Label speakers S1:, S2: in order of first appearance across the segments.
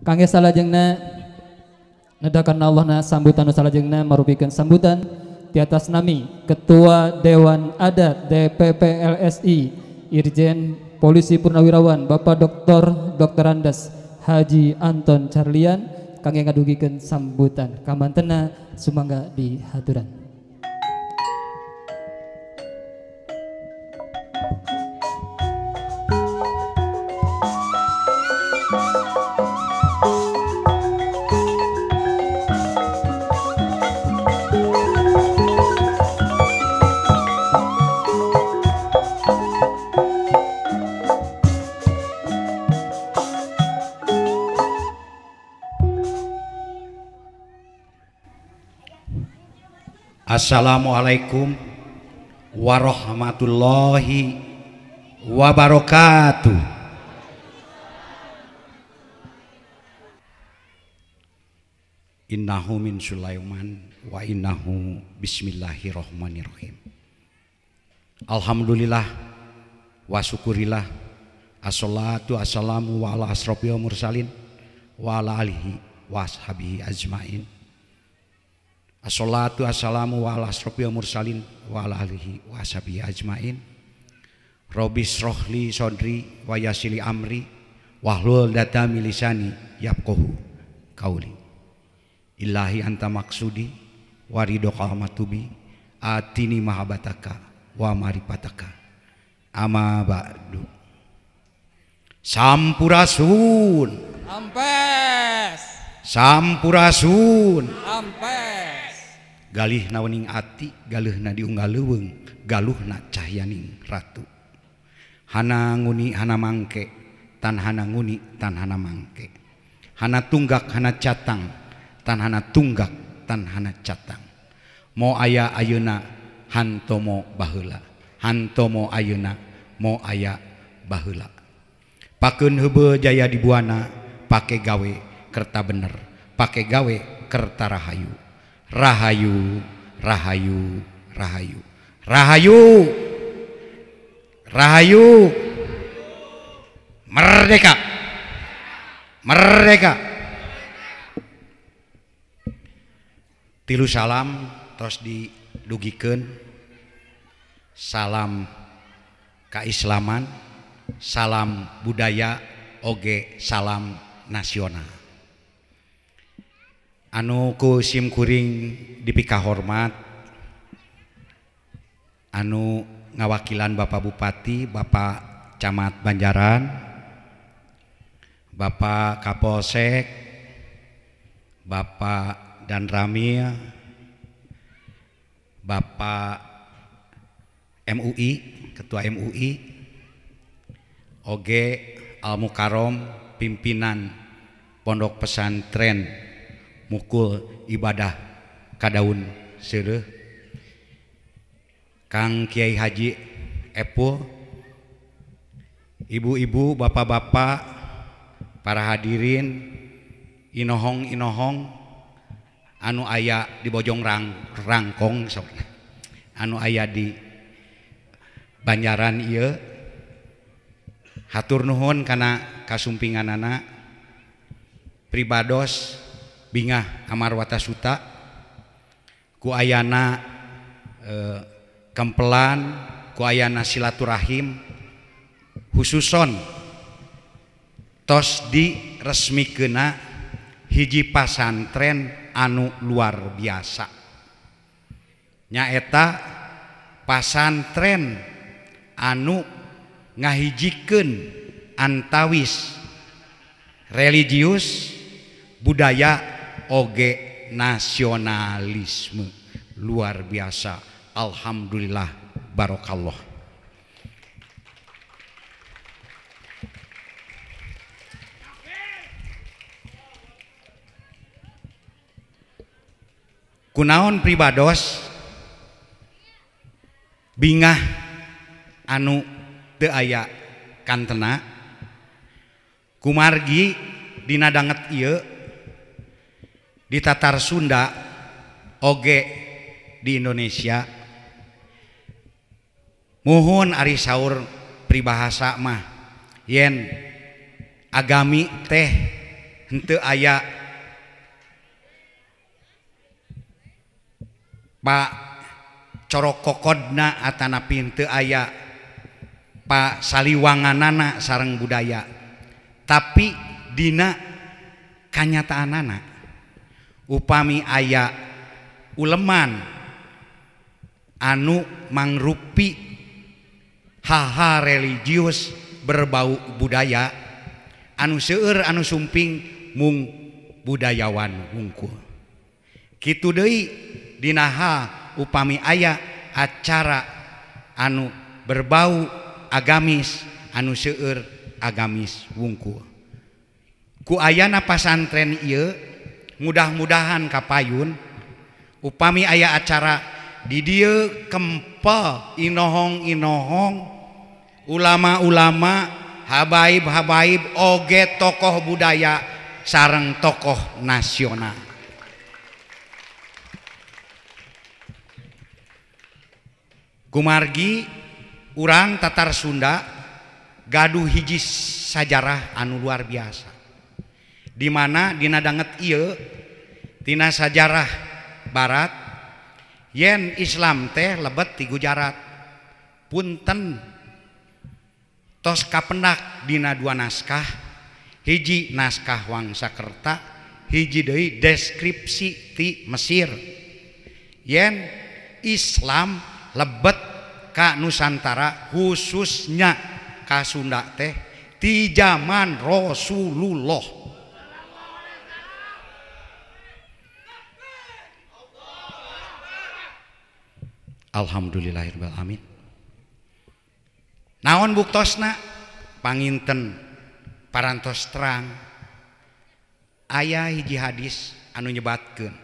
S1: Kangge salajengna nedakan Allahna sambutan salajengna marupikeun sambutan di atas nami Ketua Dewan Adat DPP LSI Irjen Polisi Purnawirawan Bapak Dr. Dr. Andes Haji Anton Charliyan kangge ngadugikeun sambutan kamantena sumangga dihaturan.
S2: Assalamualaikum warahmatullahi wabarakatuh. Innahu min Sulaiman wa innahu bismillahirrahmanirrahim. Alhamdulillah wa syukurillah. Assalatu assalamu wa ala asrofil mursalin wa ala alihi wa ashabihi ajmain. Assalatu assalamu wa ala asrofil mursalin wa ala alihi wa ashabihi ajmain. Robbi srohli sodri wa yassirli amri wahlul data milisani yafqahu qauli. Ilahi anta maksudi wa ridhoka matubi atini mahabbataka wa maripataka. Ama ba'du. Sampurasun.
S3: Ampes.
S2: Sampurasun.
S3: Ampes.
S2: Galih nawening ati, galuhna diunggal leuweung, galuhna cahyaning ratu. Hana nguni hana mangke, tan hana nguni tan hana mangke. Hana tunggak hana catang, tan hana tunggak tan hana catang. Mo aya ayeuna hantomo baheula, hantomo ayeuna mo aya baheula. Pakeun heubeul jaya di buana, pake gawe kerta bener, pake gawe kerta rahayu. Rahayu, rahayu, rahayu, rahayu, rahayu, merdeka, merdeka. Tilu salam terus didugikeun, salam keislaman, salam budaya, oge salam nasional. Anu ku sim kuring dipikahormat, anu ngawakilan Bapak Bupati, Bapak Camat Banjaran, Bapak Kapolsek, Bapak Danramil, Bapak MUI, Ketua MUI, oge Al Mukarrom, pimpinan Pondok Pesantren Mukul Ibadah Kadaun Seureuh, Kang Kiai Haji Epul, ibu-ibu, bapak-bapak, para hadirin, inohong-inohong anu aya di Bojong Rangkong, anu aya di Banjaran ieu, hatur nuhun kana kasumpinganana pribados bingah amarwata suta ku ayana kempelan, ku ayana silaturahim khususon tos diresmikeuna hiji pasantren anu luar biasa, nyaeta pasantren anu ngahijikeun antawis religius, budaya, oge nasionalisme. Luar biasa, alhamdulillah, barokallah. Kunaon pribados bingah anu teu aya kantena kumargi dina danget ieu di Tatar Sunda oge di Indonesia. Muhun ari saur pribahasa mah yen agami teh henteu aya Pak corokokodna atanapi henteu aya Pak saliwanganana sareng budaya, tapi dina kanyataanana upami aya uleman anu mangrupi hal-hal religius berbau budaya anu seueur anu sumping mung budayawan wungkul. Kitu deui dina hal upami aya acara anu berbau agamis anu seueur agamis wungkul. Ku ayana pasantren ieu mudah-mudahan kapayun upami aya acara di dieu kempel inohong-inohong ulama-ulama habaib-habaib oge tokoh budaya sareng tokoh nasional. Kumargi urang Tatar Sunda gaduh hiji sajarah anu luar biasa, di mana dina danget ieu tina sajarah barat yen Islam teh lebet ti Gujarat. Punten tos kapendak dina dua naskah, hiji naskah Wangsakerta, hiji deui deskripsi ti Mesir yen Islam lebet ka Nusantara khususnya ka Sunda teh ti zaman Rasulullah. Alhamdulillahirabbil alamin. Naon buktosna? Panginten parantos terang aya hiji hadis anu nyebatkeun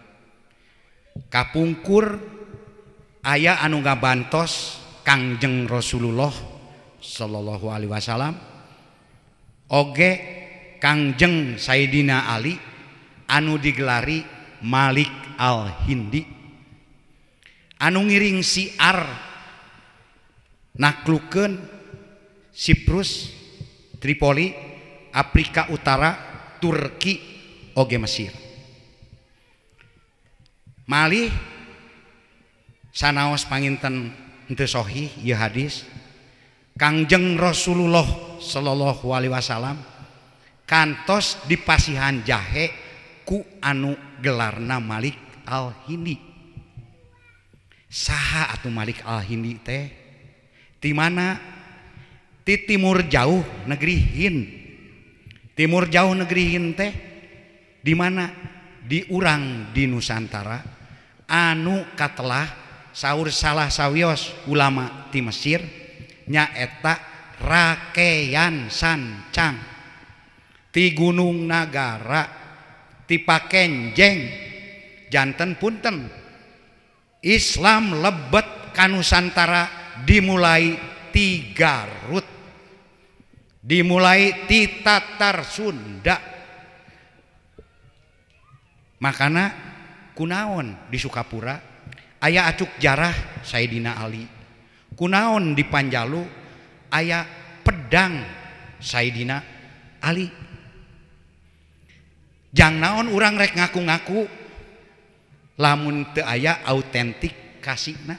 S2: kapungkur aya anu ngabantos Kangjeng Rasulullah sallallahu alaihi wasallam oge Kangjeng Sayyidina Ali anu digelari Malik Al-Hindi anu ngiring siar naklukeun Siprus, Tripoli, Afrika Utara, Turki oge Mesir. Malih sanaos panginten henteu sahih ieu hadis, Kangjeng Rasulullah sallallahu alaihi wasallam kantos dipasihan jahe ku anu gelarna Malik Al-Hindi. Saha atuh Malik Al-Hindi teh? Ti mana? Ti timur jauh negeri Hind. Timur jauh negeri Hind teh di mana? Di urang di Nusantara anu katelah saur salah sawios ulama ti Mesir nyaeta Rakeyan Sancang ti Gunung Nagara ti Pakenjeng. Janten punten Islam lebet ka Nusantara dimulai ti Garut, dimulai ti Tatar Sunda. Makana kunaon di Sukapura aya acuk jarah Sayyidina Ali, kunaon di Panjalu aya pedang Sayyidina Ali. Jang naon urang rek ngaku-ngaku lamun teu aya autentik kasihna.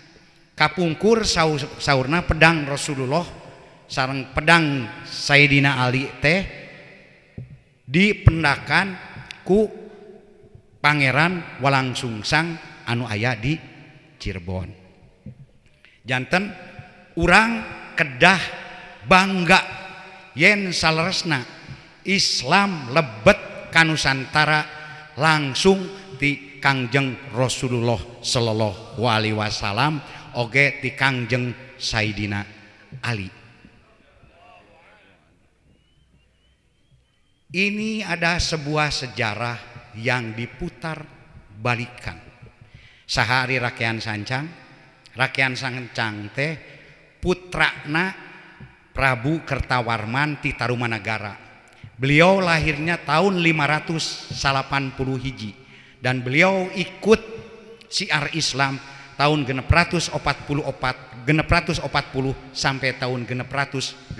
S2: Kapungkur saurna pedang Rasulullah sareng pedang Sayyidina Ali teh dipendakan ku Pangeran Walangsungsang anu aya di Cirebon. Janten urang kedah bangga yen saleresna Islam lebet ka Nusantara langsung ti Kangjeng Rasulullah sallallahu alaihi wasallam oge ti Kangjeng Sayyidina Ali. Ini ada sebuah sejarah yang diputar balikan. Sahari Rakean Sancang, Rakean Sancang teh putrana Prabu Kertawarman ti Tarumanagara. Beliau lahirnya tahun 581 dan beliau ikut siar Islam tahun 644 640 sampai tahun 661.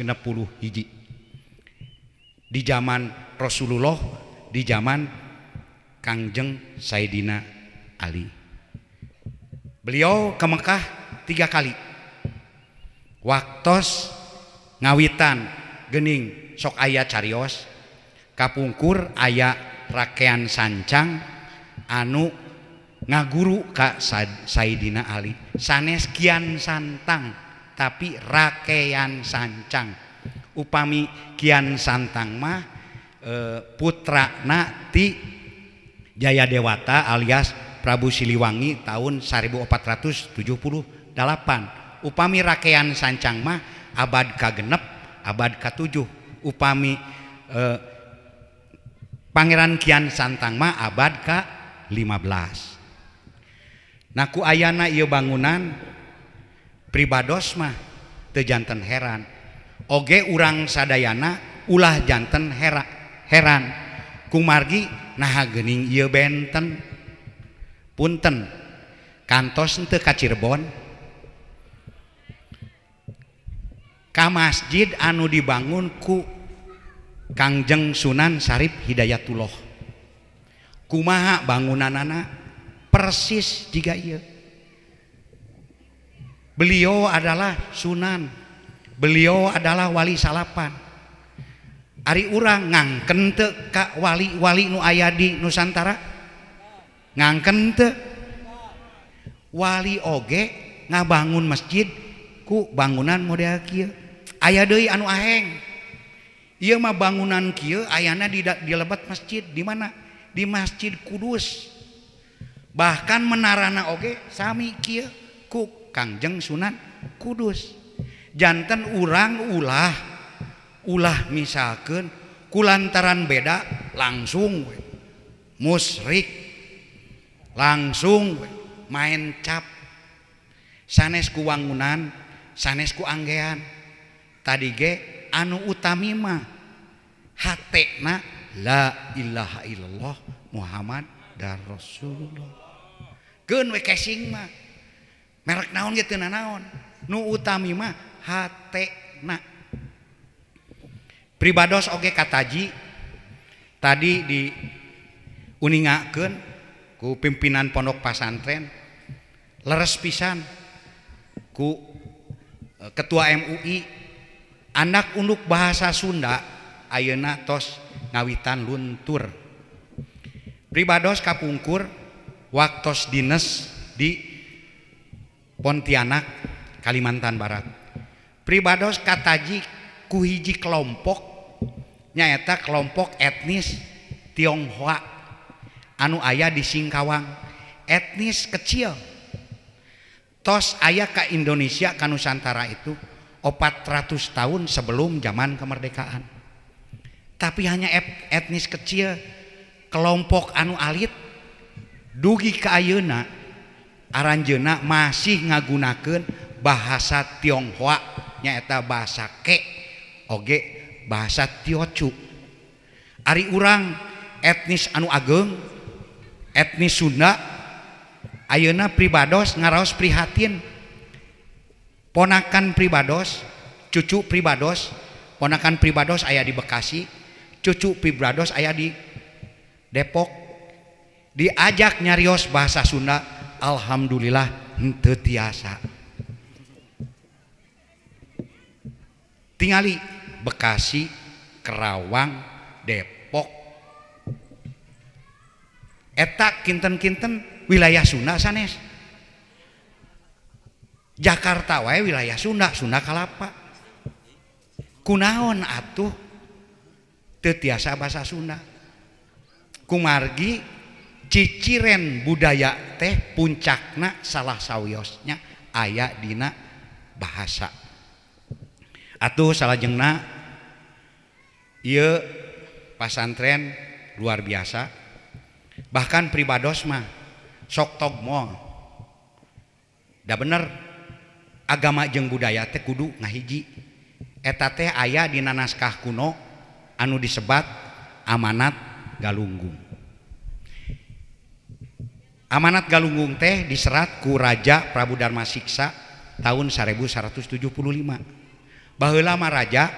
S2: Di zaman Rasulullah di zaman Kangjeng Sayyidina Ali. Beliau ke Mekah 3 kali. Waktos ngawitan gening sok aya carios, kapungkur aya rakean sancang anu ngaguru ka Sayyidina Ali. Sanes Kian Santang tapi rakean sancang. Upami Kian Santang mah putrana ti Jaya Dewata alias Prabu Siliwangi tahun 1478. Upami rakean sancang mah abad ka-6, abad ka-7. Upami Pangeran Kian Santang mah abad ka-15. Nah ku ayana ieu bangunan pribados mah teu janten heran. Oge urang sadayana ulah janten heran. Kumargi naha geuning ieu benten. Punten kantos henteu ka Cirebon ka masjid anu dibangun ku Kangjeng Sunan Syarif Hidayatullah. Kumaha bangunanana persis jiga ieu. Beliau adalah sunan, beliau adalah wali salapan. Ari urang ngangken teu ka wali-wali nu aya di Nusantara? Ngangken teu? Wali oge ngabangun masjid ku bangunan model kieu. Aya deui anu aheng. Ieu mah bangunan kieu ayana di lebet masjid. Di mana? Di Masjid Kudus. Bahkan menarana oge sami kieu ku Kangjeng Sunan Kudus. Janten urang ulah misalkeun kulantaran beda langsung we musyrik, langsung we main cap. Sanes ku wangunan, sanes ku anggean. Tadi ge anu utami mah hatena la ilaha illallah Muhammad dan Rasulullah. Keun we casing mah merek naon ge teu nanaon, nu utami mah hatena. Pribados oge kataji tadi di uningakeun ku pimpinan pondok pasantren, leres pisan ku ketua MUI, anak unduk bahasa Sunda ayeuna tos ngawitan luntur. Pribados kapungkur waktos dines di Pontianak, Kalimantan Barat. Pribados kataji ku hiji kelompok, nyaeta kelompok etnis Tionghoa anu aya di Singkawang, etnis kecil. Tos aya ka Indonesia ka Nusantara itu 400 tahun sebelum zaman kemerdekaan. Tapi hanya etnis kecil, kelompok anu alit dugi ka ayeuna aranjeuna masih ngagunakeun bahasa Tionghoa, nyaeta bahasa Ke oge bahasa Teochew. Ari urang etnis anu ageng, etnis Sunda, ayeuna pribados ngaraos prihatin. Ponakan pribados, cucu pribados, ponakan pribados aya di Bekasi, cucu pribados aya di Depok. Diajak nyarios bahasa Sunda, alhamdulillah henteu tiasa. Tingali Bekasi, Kerawang, Depok, eta kinten-kinten wilayah Sunda sanes. Jakarta wae wilayah Sunda, Sunda Kalapa. Kunaon atuh teu tiasa bahasa Sunda? Kumargi ciciren budaya teh puncakna salah sawiosnya aya dina bahasa. Atuh salajengna ieu pasantren luar biasa. Bahkan pribados mah sok togmol. Da bener agama jeung budaya teh kudu ngahiji. Eta teh aya dina naskah kuno anu disebat Amanat Galunggung. Amanat Galunggung teh diserat ku Raja Prabu Dharma Siksa tahun 1175. Baheula mah raja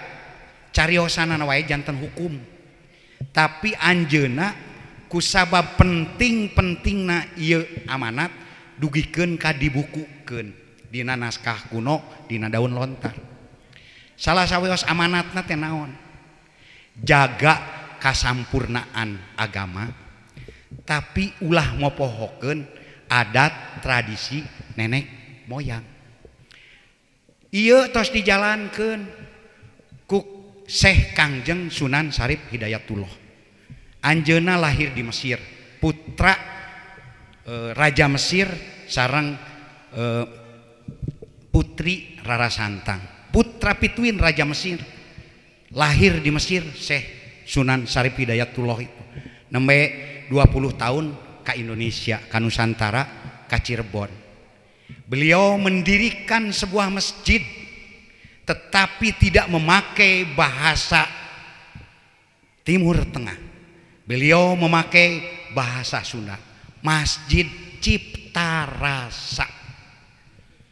S2: cariosanana wae janten hukum. Tapi anjeunna kusabab penting-pentingna ieu amanat dugikeun ka dibukukeun dina naskah kuno dina daun lontar. Salah sawios amanatna teh naon? Jaga kasampurnaan agama tapi ulah mopohokeun adat tradisi nenek moyang. Ieu tos dijalankeun ku Syekh Kangjeng Sunan Syarif Hidayatullah. Anjeunna lahir di Mesir, putra Raja Mesir sareng Putri Rara Santang. Putra pituin Raja Mesir, lahir di Mesir Syekh Sunan Syarif Hidayatullah itu. Nembe 20 tahun ke Indonesia, ke Nusantara, ke Cirebon. Beliau mendirikan sebuah masjid tetapi tidak memakai bahasa Timur Tengah. Beliau memakai bahasa Sunda. Masjid Cipta Rasa.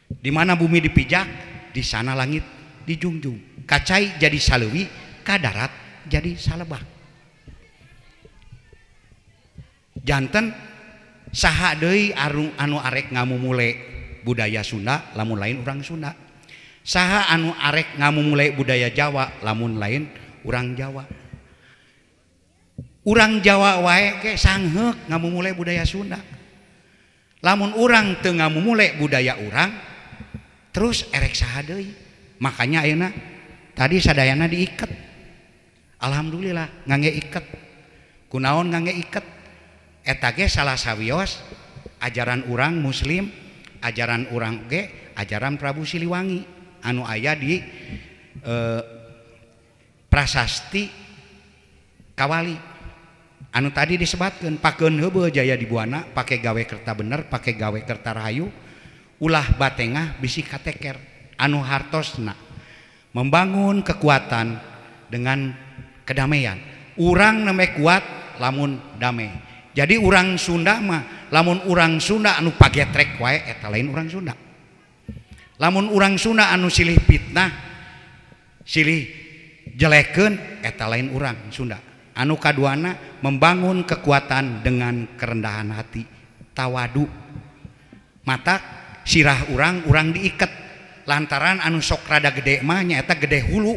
S2: Di mana bumi dipijak, di sana langit dijunjung. Kacai jadi salewi, ka darat jadi salebak. Janten saha deui anu arek ngamumule budaya Sunda lamun lain urang Sunda. Saha anu arek ngamumule budaya Jawa lamun lain urang Jawa. Urang Jawa wae ke sangheuk ngamumule budaya Sunda. Lamun urang teu ngamumule budaya urang terus erek saha deui. Makanya ayeuna tadi sadayana diiket. Alhamdulillah ngangge iket. Kunaon ngangge iket? Eta ge salah sawios ajaran urang muslim, ajaran urang ge ajaran Prabu Siliwangi anu aya di prasasti Kawali. Anu tadi disebatkeun pakeun heubeul jaya di buana, pake gawe kerta bener, pake gawe kerta rahayu, ulah batengah bisi kateker. Anu hartosna membangun kekuatan dengan kedamaian. Urang nembe kuat lamun damai. Jadi urang Sunda mah lamun urang Sunda anu pagetrek wae eta lain urang Sunda. Lamun urang Sunda anu silih fitnah, silih jelekeun eta lain urang Sunda. Anu kaduana membangun kekuatan dengan kerendahan hati, tawadu. Mata sirah urang, urang diiket lantaran anu sok rada gede mah nyaeta gede hulu.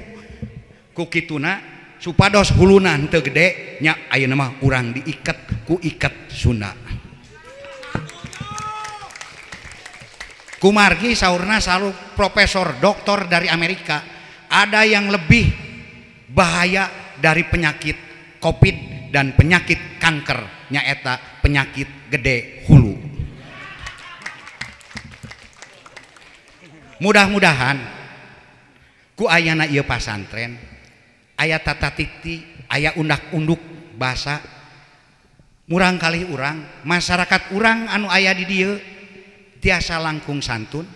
S2: Ku kituna supados huluna henteu gede nya ayeuna mah urang diiket ku iket Sunda. Kumargi saurna salu profesor doktor dari Amerika, ada yang lebih bahaya dari penyakit Covid dan penyakit kanker nyaeta penyakit gede hulu. Mudah-mudahan ku ayana ieu pasantren aya tata titi, aya undak-unduk bahasa murang kali urang, masyarakat urang anu aya di dieu tiasa langkung santun,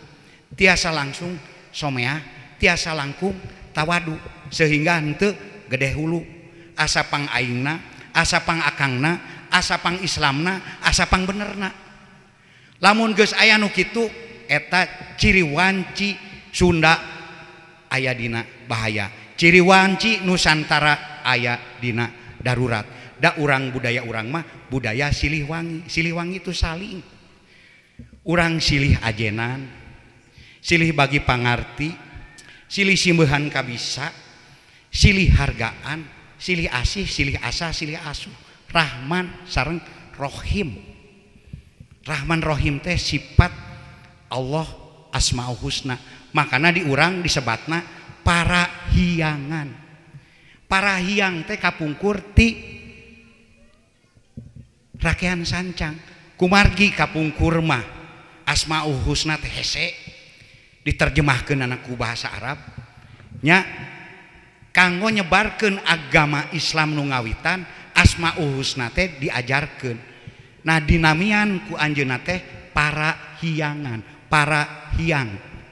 S2: tiasa langsung someah, tiasa langkung tawadu sehingga henteu gede hulu. Asa pang aingna, asa pang akangna, asa pang Islamna, asa pang benerna. Lamun geus aya nu kitu eta ciri wanci Sunda aya dina bahaya. Ciri wanci Nusantara aya dina darurat. Da urang budaya urang mah budaya Siliwangi. Siliwangi itu saling. Urang silih ajenan, silih bagi pangarti, silih simbehan kabisa, silih hargaan, silih asih, silih asa, silih asuh. Rahman sareng Rohim. Rahman Rohim teh sifat Allah Asmaul Husna. Makana di urang disebatna para hiangan. Para hiang teh kapungkur ti rakean sancang. Kumargi kapungkur mah Asmaul Husna teh hese diterjemahkeun ku bahasa Arab nya kanggo nyebarkeun agama Islam nu ngawitan Asmaul Husna teh diajarkeun. Nah dinamian ku anjeunna teh para hiangan, para hiang.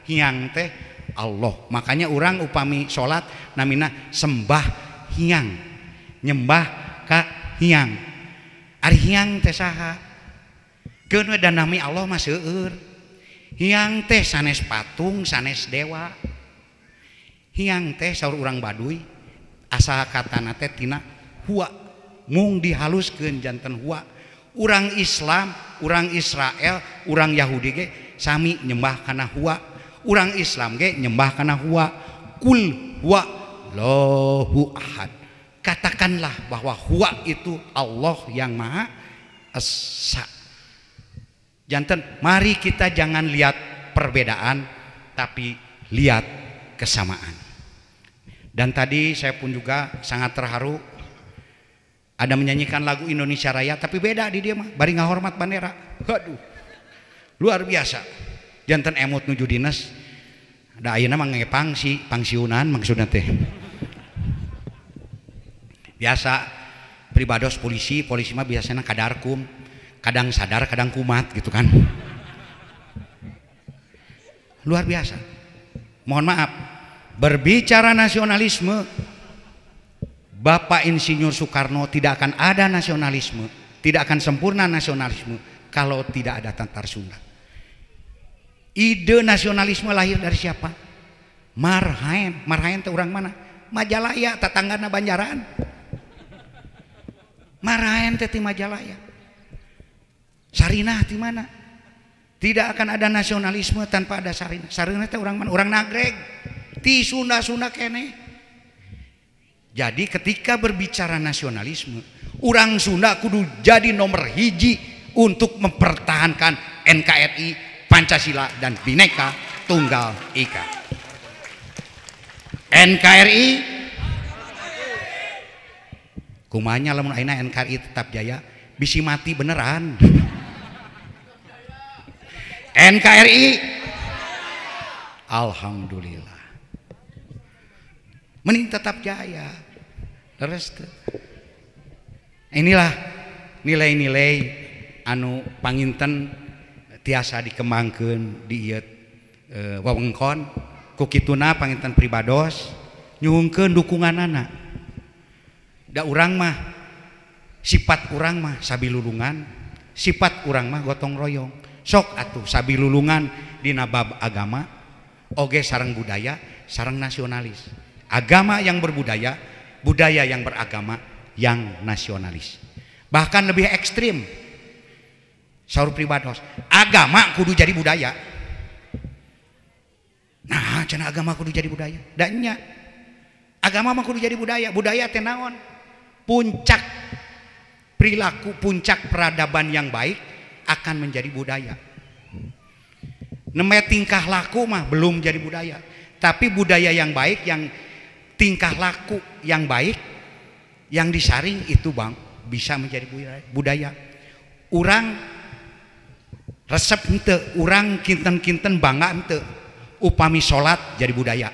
S2: Hiang teh Allah. Makanya urang upami salat namina sembah hiang, nyembah ka hiang. Ari hiang teh saha? Keun we da nami Allah mah seueur. Hiang teh sanes patung, sanes dewa. Hiang teh saur urang Baduy asal katana teh tina hua. Mung dihaluskeun janten huwa. Urang Islam, urang Israel, urang Yahudi ge sami nyembah kana huwa. Urang Islam ge nyembah kana huwa. Kul huwa Allahu ahad. Katakanlah bahwa huwa itu Allah yang Maha Esa. Janten mari kita jangan lihat perbedaan tapi lihat kesamaan. Dan tadi saya pun juga sangat terharu ada menyanyikan lagu Indonesia Raya tapi beda di dia mah bari ngahormat bendera. Aduh. Luar biasa. Janten emut nuju dinas da ayeuna mah ngepangsi, pangsiunan maksudna teh. Biasa pribados polisi, polisi mah biasanya kadarkum, kadang sadar, kadang kumat gitu kan. Luar biasa. Mohon maaf, berbicara nasionalisme, Bapak Insinyur Soekarno tidak akan ada nasionalisme, tidak akan sempurna nasionalisme kalau tidak ada Tatar Sunda. Ide nasionalisme lahir dari siapa? Marhaen. Marhaen teh urang mana? Majalaya, tatanggana Banjaran. Marhaen teh ti Majalaya. Sarinah ti mana? Tidak akan ada nasionalisme tanpa ada Sarinah. Sarinah teh urang mana? Urang Nagreg. Ti Sunda-Sunda kene. Jadi ketika berbicara nasionalisme, urang Sunda kudu jadi nomor hiji untuk mempertahankan NKRI, Pancasila dan Bhinneka Tunggal Ika. NKRI kumanya lamun ayeuna NKRI tetap jaya bisi mati beneran. NKRI alhamdulillah mending tetap jaya. Terus inilah nilai-nilai anu panginten tiasa dikembangkeun di ieu wewengkon. Ku kituna panginten pribados nyuhunkeun dukunganana. Da urang mah sifat urang mah sabilulungan, sifat urang mah gotong royong. Sok atuh sabilulungan dina bab agama oge sareng budaya sareng nasionalis. Agama yang berbudaya, budaya yang beragama yang nasionalis. Bahkan lebih ekstrim saur pribados, agama kudu jadi budaya. Nah, cenah agama kudu jadi budaya. Da nya. Agama mah kudu jadi budaya. Budaya teh naon? Puncak perilaku, puncak peradaban yang baik akan menjadi budaya. Nembe tingkah laku mah belum jadi budaya. Tapi budaya yang baik, yang tingkah laku yang baik, yang disaring itu bang bisa menjadi budaya. Urang resep henteu, urang kinten-kinten bangga henteu. Upami salat jadi budaya.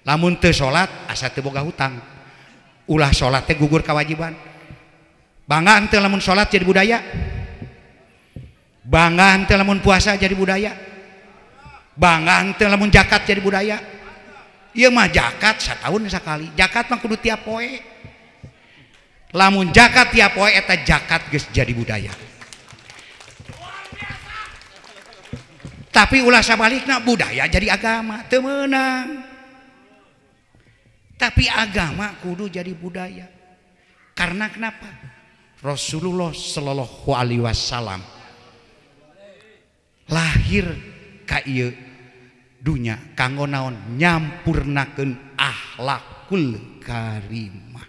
S2: Lamun teu salat asa teu boga hutang. Ulah salat teh gugur kewajiban. Bangga henteu lamun salat jadi budaya. Bangga henteu lamun puasa jadi budaya. Bangga henteu lamun zakat jadi budaya. Ieu mah zakat satahun sakali. Zakat mah kudu tiap poe. Lamun zakat tiap poe eta zakat geus jadi budaya. Tapi ulah sabalikna budaya jadi agama teu meunang. Tapi agama kudu jadi budaya. Karena kenapa? Rasulullah Shallallahu Alaihi Wasallam lahir ka ieu dunya kanggo naon? Nyampurnakeun akhlakul karimah.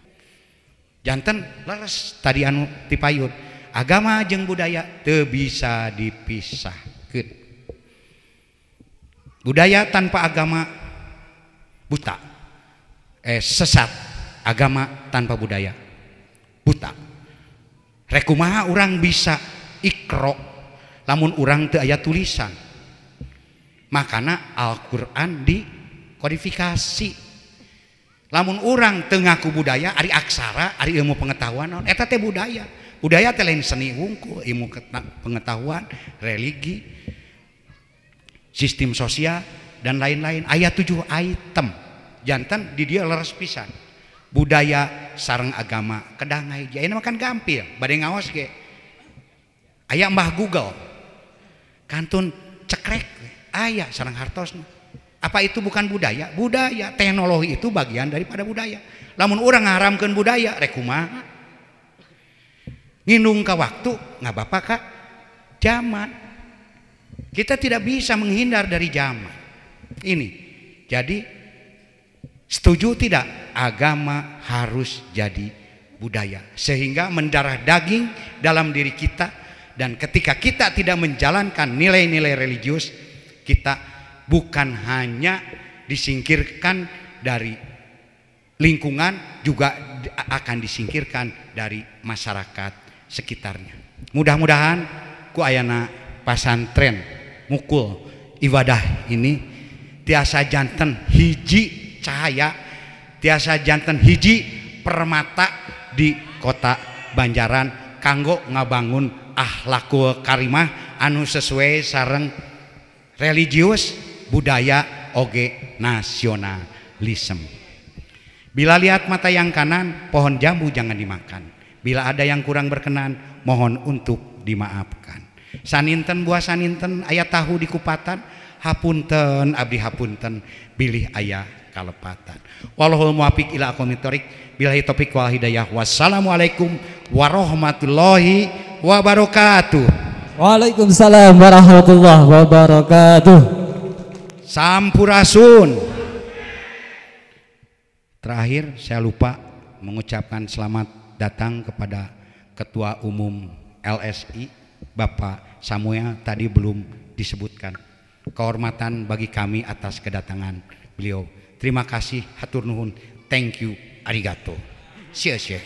S2: Janten leres tadi anu tipayun, agama jeung budaya teu bisa dipisahkeun. Budaya tanpa agama buta, sesat. Agama tanpa budaya buta. Rek kumaha urang bisa ikro lamun urang teu aya tulisan. Makana Al-Qur'an dikodifikasi. Lamun urang teu ngaku budaya, ari aksara, ari ilmu pengetahuan naon, eta teh budaya. Budaya teh lain seni wungkul, ilmu pengetahuan, religi, sistem sosial dan lain-lain. Ayat 7 item. Jantan di dia leres pisan. Budaya sareng agama kedah ngahiji. Ayeuna mah kan gampil, bade ngaos ge. Aya Mbah Google. Kantun cekrek aya sareng hartosna. Apa itu bukan budaya? Budaya, teknologi itu bagian daripada budaya. Lamun urang ngaharamkeun budaya, rek kumaha? Ngindung ka waktu ngabapa ka zaman. Kita tidak bisa menghindar dari zaman ini. Jadi setuju tidak agama harus jadi budaya sehingga mendarah daging dalam diri kita, dan ketika kita tidak menjalankan nilai-nilai religius, kita bukan hanya disingkirkan dari lingkungan, juga akan disingkirkan dari masyarakat sekitarnya. Mudah-mudahan ku ayana pasantren mukul ibadah ini tiasa janten hiji cahaya, tiasa janten hiji permata di kota Banjaran kanggo ngabangun akhlakul karimah anu sesuai sareng religius, budaya oge nasionalisme. Bila lihat mata yang kanan, pohon jambu jangan dimakan. Bila ada yang kurang berkenan, mohon untuk dimaafkan. Saninten buah saninten aya tahu di kupatan, hapunten abdi hapunten bilih aya kalepatan. Wallahul muwaffiq ila aqwamit thoriq. Billahi taufik wal hidayah. Wassalamualaikum warahmatullahi wabarakatuh.
S1: Waalaikumsalam warahmatullahi wabarakatuh.
S2: Sampurasun. Terakhir saya lupa mengucapkan selamat datang kepada Ketua Umum LSI Bapak Samuel, tadi belum disebutkan. Kehormatan bagi kami atas kedatangan beliau. Terima kasih, hatur nuhun, thank you, arigato. Xie xie.